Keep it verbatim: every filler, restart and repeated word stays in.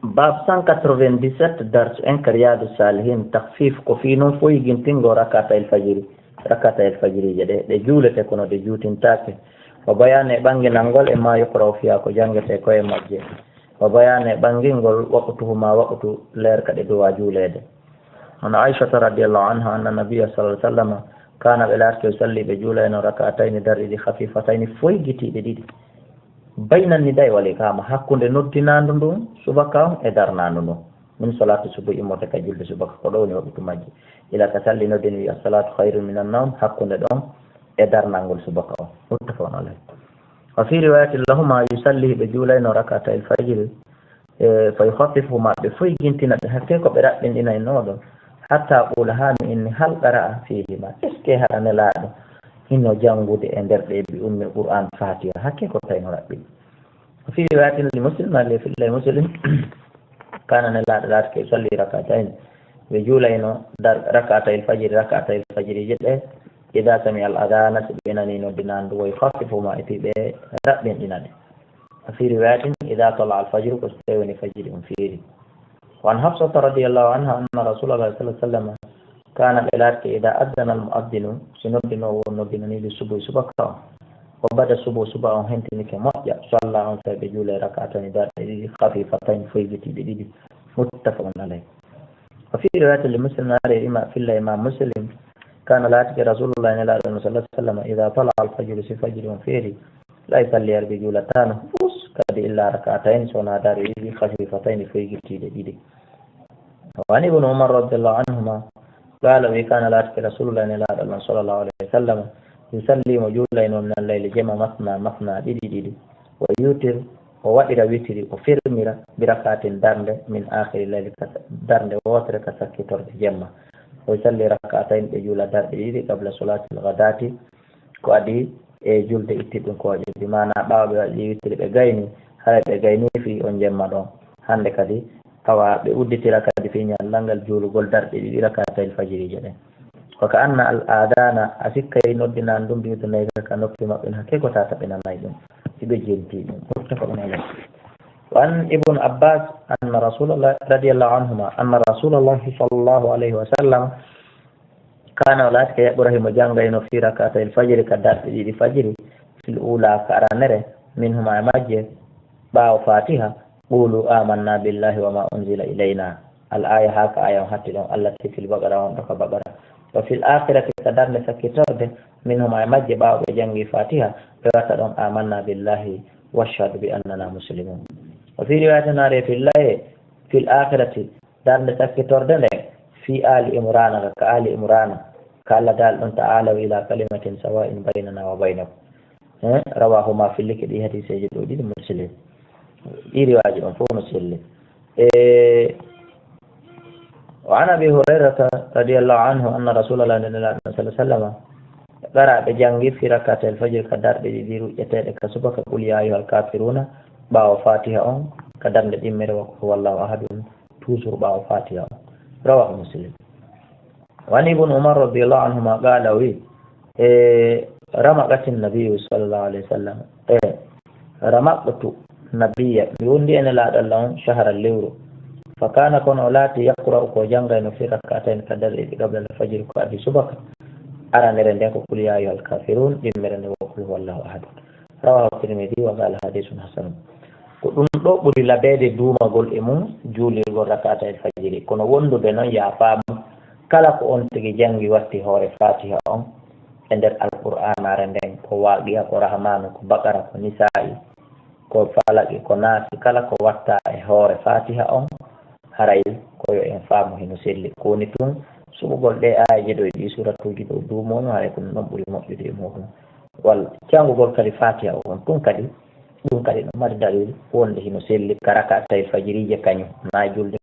Bab cent quatre-vingt-dix-sept, darsu en ka Riyadu Salihin, takhfif, ko fii non foygintingo rakatayil fajiri, rakatayil fajirije ɗe, ɗe juulete kono ɗe juutintaake. Wa bayani e ɓanginangol e ma yuqra'u fiha, ko jangete ko e majje. Wa bayani e ɓangingol waqtuhuma, waqtu leer ka ɗe duwa juuleede. An Aishata radiyallahu anha anna nabiyya sallallahu alaihi wasallam kana, ɓe laarti, yusalli, ɓe juulayno, rak'atayni, darɗe ɗiɗi, khafifatayni, foygitiiɗe ɗiɗi. Bayna nida'i wal iqama, hakkunde noddinaandu ndun subaka on e darnaandu ndun. Min salati subuh, immorde ka julde subaka, ko ɗo woni waqtu majji. Ila ka salli noddini wi, as-salatu khairun minan nawm, hakkunde ɗon e darnangol subaka on. Muttafaqun alayh. Wa fi riwayatin lahuma, yusalli, ɓe juulayno rak'atayil fajri, e, fa yukhaffifuhuma, ɓe foygintina ɗe, hakke ko ɓe raɓɓinɗinayno ɗon. Hatta qula, haa mi inni, hal qara'a fihima, est-ce que hara Nelaaɗo hino janngude e nder ɗe bi ummi Qur'an Fatiha, hakke ko tawno raɓɓiɗi. Fi riwayatin li Muslim, ma le fillay Muslim, kana Nelaaɗo laatake yusalli rak'atayn, ɓe juulayno dar-, rak'atayil fajri, rak'atayil fajri je ɗe, ida sami al adana, si ɓe nani noddinaandu, wa yukhaffifuhuma, e fii ɓe raɓɓinɗina ɗe. Wa fi riwayatin, ida tala al fajru, ko so tawi woni fajiri on fiiri. Wa an Hafsata radiyallahu anha anna Rasulallah sallallahu alaihi wasallam kana, ɓe laarti, ida addana al muaddinu, si noddinoowo on noddinanii li subuhi subaka on, wa bada subuh, suba on hentinike moƴƴa, salla on, tawi ɓe juulay rak'atayni, darɗe ɗiɗi, khafifatayn, foygitiiɗe ɗiɗi. Muttafaqun alayh. Wa fi riwayatin li Muslim, naare ima filla Imam Muslim, kana, laatike Rasulullah Nelaaɗo sallallahu alaihi wasallam, ida tala al fajru, si fajiri on feeri, la yusalli, ar ɓe juulataano fus kadi illa rak'atayn, so wonaa darɗe ɗiɗi, khafifatayn, foygitiiɗe ɗiɗi. Wa an Ibn Umar radiyallahu anhuma, qala, wi, kana, laatike Rasulullah Nelaaɗo sallallahu alaihi wasallam, yusalli, mo juulayno, min al layli, jemma, masna masna, ɗiɗi ɗiɗi, wa yutir, o waɗira witiri, o fermira, bi rak'atin, darnde, min akhiri layli, ka sa-, darnde wootere ka sakkitorde jemma. O yusalli rak'atayn, ɓe juula darɗe ɗiɗi, qabla salatil ghadati, ko adii e julde ittiɗun kooƴe, bi maana ɓaawo ɓe waɗi witiri ɓe gayni, haray ɓe gayni fii on jemma ɗon. Hande kadi, awa ɓe udditira kadi fii ñallal ngal juulugol darɗe ɗiɗi rak'atayil fajirije ɗen. Wa ka anna al adana, a sikkay noddinaandu ndun, bi udunayka, ka noppi maɓɓe, hakke ko tata ɓe nanay ɗun, si ɓe jenti ɗun. Muttafaqun alayh. Wa an Ibn Abbas anna Rasulallah, radiyallahu anhuma, anna Rasulallahi sallallahu alayhi wa sallam, kana, o laatike yaqra'u, himo janngayno, fi rak'atayil fajri, ka darɗe ɗiɗi fajiri, fil ula, ka aranere, minhuma, e majje, ɓaawo Fatiha, qulu amanna billahi wa ma unzila ilayna. Al aya, haa ka aya on hatti ɗon, allati fil Baqara, on ɗo ka Baqara. Wa fil akhirati, ka darnde sakkitorde, minhuma, e majje, ɓaawo ɓe janngi Fatiha, ɓe watta ɗon amanna billahi washhad bi annana muslimun. Wa fi riwayatin, naare filla e fil akhirati, darnde sakkitorde nden, fi Ali Imrana, ka Ali Imrana, ka Allah daali ɗon, ta'alaw ila kalimatin sawa'in baynana wa baynakum. Eh, rawahuma, fillike ɗi hadiseeji ɗo ɗiɗi Muslim. Ɗi riwaaji on fof no selli. E, wa an Abi Hurayrata radiyallahu anhu anna Rasulallah, nde Nelaaɗo sallallahu alaihi wasallam, qara, ɓe janngi fi rak'atayil fajr, ka darɗe ɗiɗi ruƴƴeteeɗe ka subaka, qul ya ayyuhal kafiruna, ɓaawo Fatiha on, ka darnde ɗimmere wa qul huwallahu ahadun, toujours ɓaawo Fatiha on. Rawahu Muslim. Wa an Ibn Umar radiyallahu anhuma qala, wi, e, ramaqatin nabiyyu sallallahu alaihi wasallam. E, ramaqtu nabiyya, mi wondi e Nelaaɗo Allah on, shahran, lewru. Fa kana, kono o laati, yaqra'u, ko janngayno, fi rak'atayn, ka darɗe ɗiɗi, qabla al fajr, ko adii subaka. Aranere nden ko qul ya ayyuhal kafirun, ɗimmere nden wa qul huwallahu ahad. Rawahu Tirmidhi wa qala hadithun hasan. Ko ɗum ɗo ɓuri labeede duumagol e mum juulirgol rak'atayil fajiri. Kono wondude noon, yaa faamu, kala ko on tigi janngi watti hoore Fatiha on e nder Alqur'aanaare nden, ko Waaqi'a, ko Rahmaanu, ko Baqara, ko Nisaa'i, ko Falaqi, ko Naasi, kala ko watta e hoore Fatiha on, haray ko yo en faamu hino selli. Ko woni tun, suɓugol ɗee aayeeje ɗo e ɗii suuratuuji ɗo duumono, haray ko ɗum ɗon ɓuri moƴƴude e muuɗum. Walla janngugol kadi Fatiha on tun kadi, ɗum kadi no mari dalil wonde hino selli ka rak'atayil fajiriije kañum, na julde